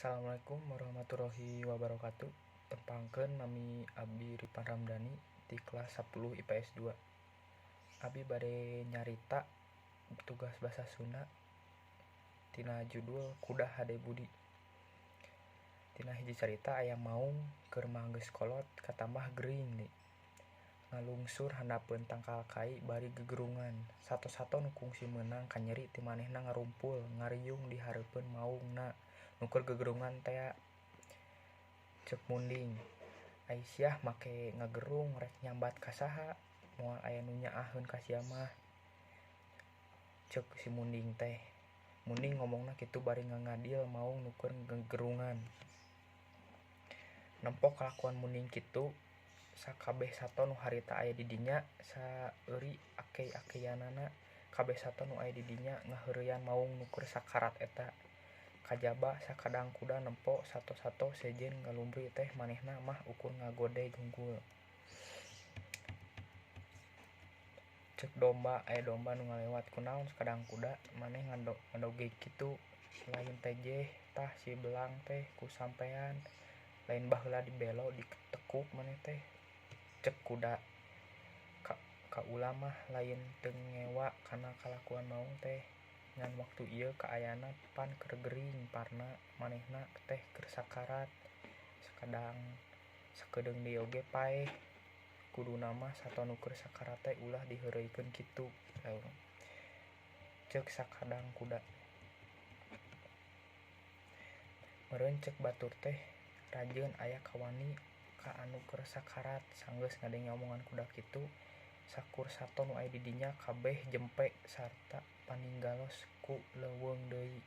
Assalamualaikum warahmatullahi wabarakatuh. Tepangkeun nami abdi Ripan Ramdhani ti kelas 10 IPS 2. Abi bade nyarita tugas basa Sunda tina judul Kuda Hade Budi. Tina hiji carita aya maung keur mah geus kolot katambah gering deui. Ngalungsur handapeun tangkal kai bari gegerungan. Sato-sato nu kungsi meunang kanyeri ti manehna ngarumpul ngariung di hareupeun maungna nu keur gegerungan tea. Ceuk munding, "Ai siah make ngagerung rek nyambat ka saha? Moal aya nu nyaaheun ka sia mah." Ceuk si munding teh. Munding ngomongna kitu bari ngangadil maung nu keur gegerungan. Nempo kalakuan munding kitu, sakabeh sato nu harita aya di dinya saeuri akey-akeyanana. Kabeh sato nu aya di dinya ngaheureyan maung nu keur sakarat eta. Kajaba sakadang kuda nempo sato-sato sejen ngalumbri teh manehna mah ukur ngagodeg hungkul. Ceuk domba, aya domba nu ngalewat, "Kunaon sakadang kuda maneh ngadogeg kitu? Lain tejeh tah si belang teh ku sampean. Lain baheula dibelo ditekuk maneh teh." Ceuk kuda, "Kaula mah lain teu ngewa kana kalakuan maung teh. Ngan waktu ieu kaayana pan keur gering parna manehna teh keur sakarat. Sakedeung deui oge paeh. Kuduna mah sato nu keur sakarat teh ulah diheureuykeun kitu." Ceuk sakadang kuda. Meureun ceuk batur teh rajeun aya kawani ka anu keur sakarat. Sanggeus ngadenge omongan kuda kitu, sakur sato nu aya di dinya kabeh jempe sarta paninggalos ku leuweung deui.